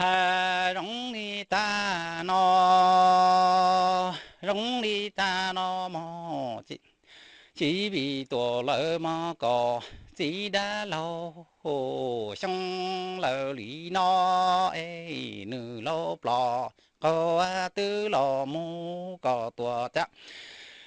Hais zoo li tag no, zoo li tag no mog, Chiv Vij Tuam lawv mog kom txiv dab laug, xyoo lawm li no es nws laus plos qaug twb los mus kom Tuam cas,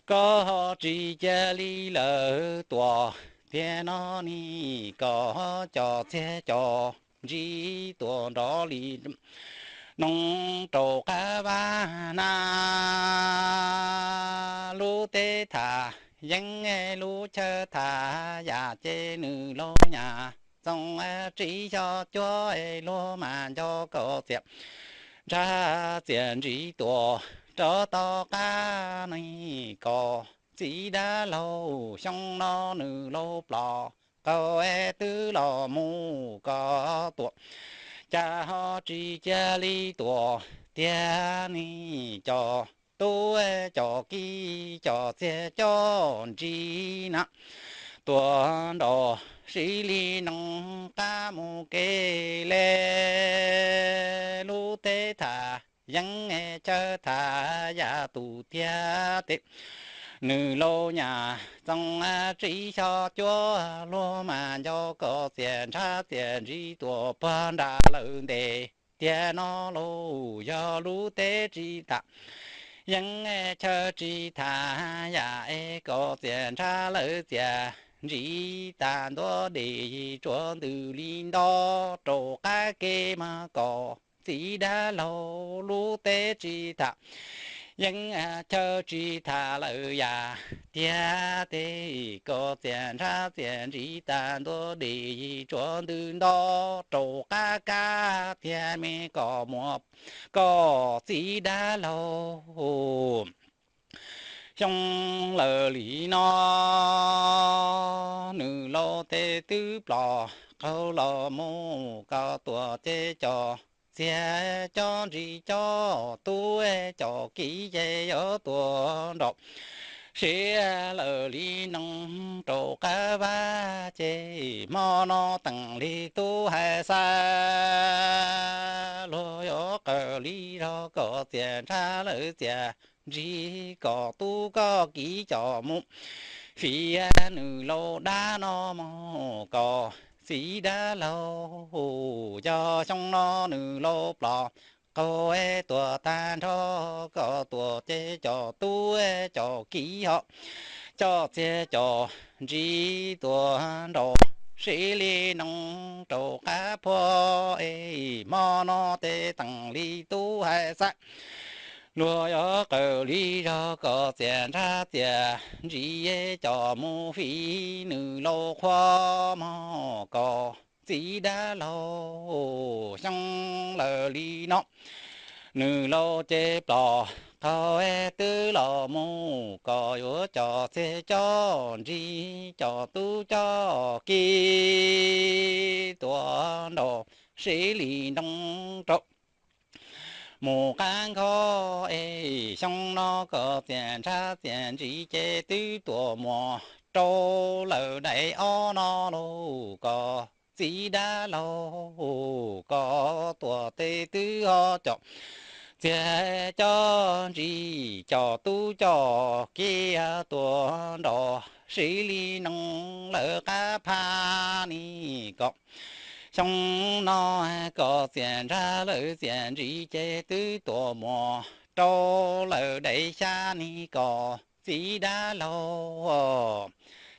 koj ho tsis cia li lawm Tuam, tiag no ne kom cov txiag cov ntsis Tuam nrov li noog rau qab vag na. Lub teb tham yeeb, lub chaw tham yam ces nws laus nyas Txoov Tsib xyov cuab luag mas nco kom txias ntsha txias ntsis Tuam rov tom qab ne kom txiv dab laug, xyoo no nws laus plos qaug twb los mus kom Tuam cas ho tsis cia li Tuam, tiag ne cov tub cov kiv cov txiag cov ntsis na, Tuam nrov siv li noog qab mus kev li. Lub teb tham yeeb, chaw tham yam tus tiag tes, nws laus nyas Txoov Tsib xyov cuab luag mas nco kom txias ntsha txias ntsis Tuam puag nram lawv ntes. Tiag no lauj, yog lub teb tsis tham yeeb, chaw tsis tham yam es kom txias ntsha lawv txias ntsis tas ntua dej tsuav ntws li nto rau qab kev mas kom txiv dab laug, lub teb tsis tham yeeb, chaw tsis tham lawv yam tiag tes kom txias ntsha txias ntsis tas ntua dej tsuav ntws nto rau qab kab tiag me kom muaj kom txiv dab laug. Xyoo lawm li no nws laus tes twb plos qaug los mus kom Tuam ces cov txiag cov ntsis cov tub cov kiv ces yuav Tuam nrov siv lawm li noog rau qab vag ces hmo no teem li tub hais xav luag yuav qawm li zog kom txias ntsha lawv txias ntsis kom tub koj kiv cov mus fiv nws laus dab no mog kom txiv dab laug. Yog xyoo no nws laus plos qaug Tuam tag nrho kom Tuam ces cov tub cov kiv ho cov txiag cov ntsis Tuam nrov siv li noog rau qab phua es hmo no ces teem li tub hais xav luag yuav qawm li zog kom txias ntsha txias ntsis cov mus fiv nws laus qhua mog kom txiv dab laug. Xyoo lawm li no nws laus ces plos qaug twb los mus kom yuav cov txiag coj ntsis cov tub coj kiv Tuam nrov siv li noog rau mus qab nkho es xyoo no kom txias ntsha txias ntsis ces twb Tuam muas rau lawm daim ob no lauj kom txiv dab laug kom Tuam tes twb ho cov txiag coj ntsis cov tub coj kiv Tuam nrov siv li noog lawm qab phab ni kom xyoo no kom txias ntsha lawv txias ntsis ces twb Tuam muas rau lawm daim xya ni kom txiv dab laug.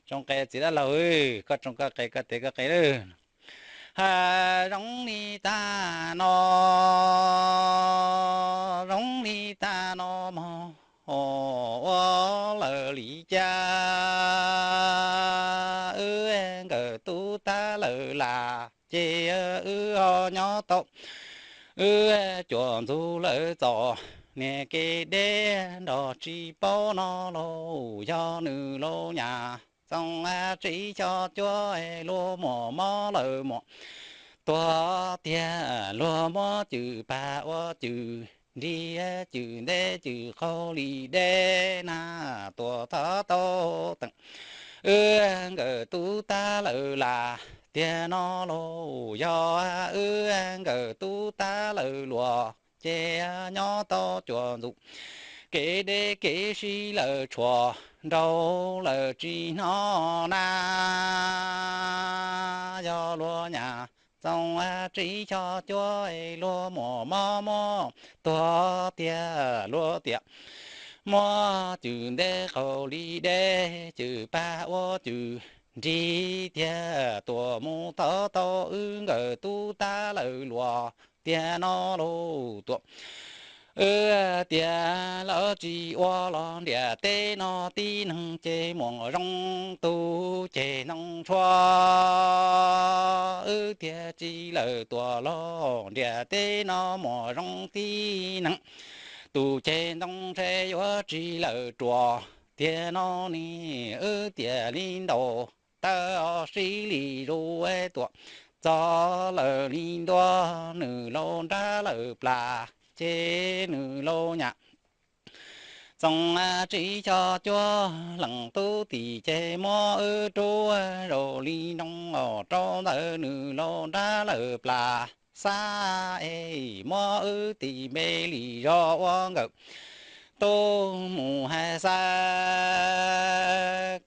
Tsoo qe txiv dab laug, koj tsoo koj qe koj tes koj qe lawm. Hais zoo li tag no, zoo li tag no mog, ua lawm li cas wb nkawm tub tag lawm las ces wb ho nyob tau wb cuam ntxug lawv txom niag kev deb nrog tsis paub no lauj. Yog nws laus nyas Txoov Tsib xyov cuab luag muaj mob lawm muaj tuag tiag, luag muab cwm pag ua cwm nrig cwm nteb cwm qaug li deb na, Tuam thov tau teem wb nkawm tub tag lawm las tiag no lauj. Yog wb nkawm tub tab lawv luag ces nyob tau cuag ntxuv, kev deb kev sib lawv tshuam, nraug lawv tsis hnov na. Yog luag nyam Txoov Tsib Xyos Cuab, luag muaj mob muaj tuag tiag, luag tias muab cwm nte qaum li deb, cwm pag ua cwm nrig tiag, tuam mus thov tau wb nkawm tub tab lawv luag tiag no lauj. Tuam wb tias lawv tsis ua los ntiaj teb no tib neeg ces muaj zoo, tus ceg ntoo tshuab wb tiag tsis lawv tuam los ntiaj teb no muaj zoo tib neeg, tus ceg ntoo ntshe yuav tsis lawv ruam tiag no ne. Wb tias li ntau tawb sib li zus, tuam txog lawv li ntua, nws laus nrab lawv plas ces nws laus nyam Txoov Tsib Xyos Cuab leej tub tim ces muab wb rub zaum li nroo os, rau ntawd nws laus nrab lawv plas xab es muab wb tis npe li zog ua nkawm tub mus hais xav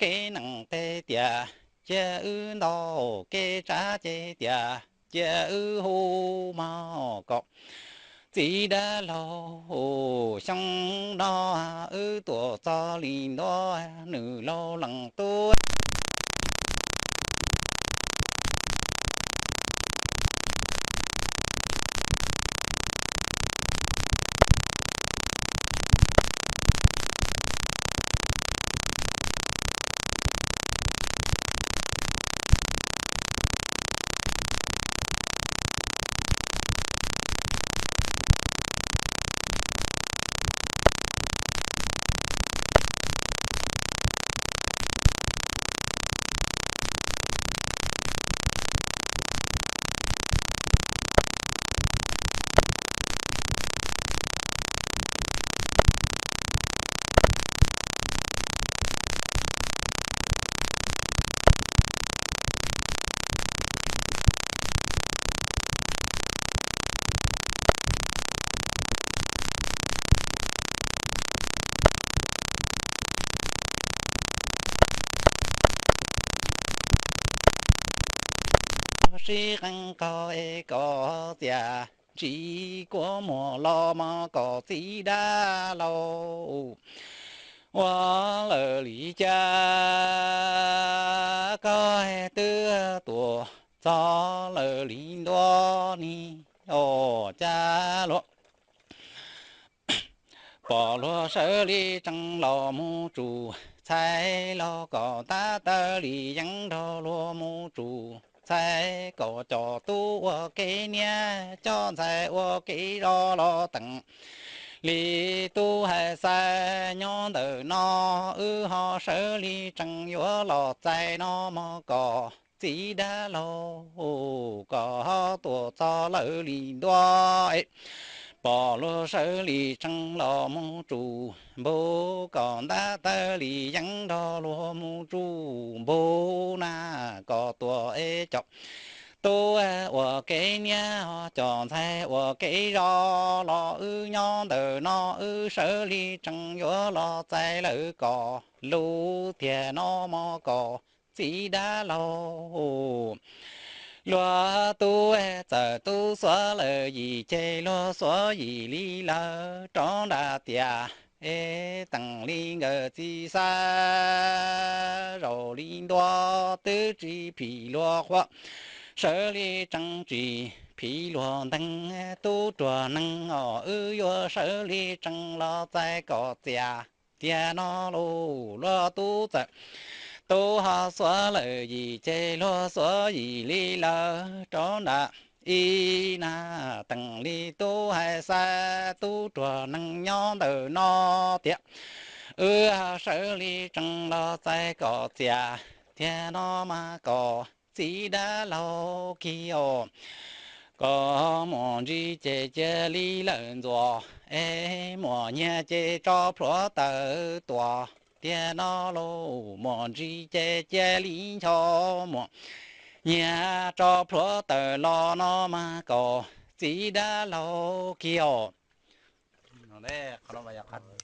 kev neeg teb tias cia wb ntau, kev tsav ces tias cia wb hu mog kom txiv dab laug. Xyoo no wb tuam txog li ntua, nws laus leej tub sib qeeb qog es kom txias ntsis kua muag los mog kom txiv dab laug. Ua lawm li cas koj twb tuam txog lawm li ntua ni, ua cas luag pom luag sawv li tsees los mus tsum txhais los kom ntab taw li yeeb nrog luag mus tsum txhais kom cov tub ua kev niab cov ntxhais ua kev zog los teem li tub hais xav nyob ntawm no wb ho sawv li tsees yuav los txais no mog kom txiv dab laug kom ho tuam txog lawm li ntua. Pom luag sawv li tsees los mus tsum npug kom ntab taw li yeeb nrog luag mus tsum npug na kom tuam es cov tub ua kev niab cov ntxhais ua kev zog los wb nyob ntawm no wb sawv li tsees yuav los txais lawm kom lub tiag no mog kom txiv dab laug. Luag tub txawm tub xuav lawm yim ces luag xuav yim li lawm rov nram tias es teem li nkawm txiv xav zaum li ntua twb tsis phim luag qhuav sawv li tsees tsis phim luag ntees tub ruam neeg os wb yuav sawv li tsees los txais kom txias tiag no lauj. Luag tub txawm tub ho xuav lawm yim ces luag xuav yim li lawm rov nram ib na teem li tub hais xav tub ruam neeg nyob ntawm no tias wb sawv li tsees los txais kom txias tiag no mas kom txiv dab laug kiag os. Kom muaj ntsis ces cia li lawm ntxuav es muaj nyiaj ces tso plhuav tawm tuaj tiag no lauj. Muaj ntsis ces cia li ncho muaj Nyias rov plhuav tawm los no mas kom txiv dab laug kiag os. Qhov no mas yog qhov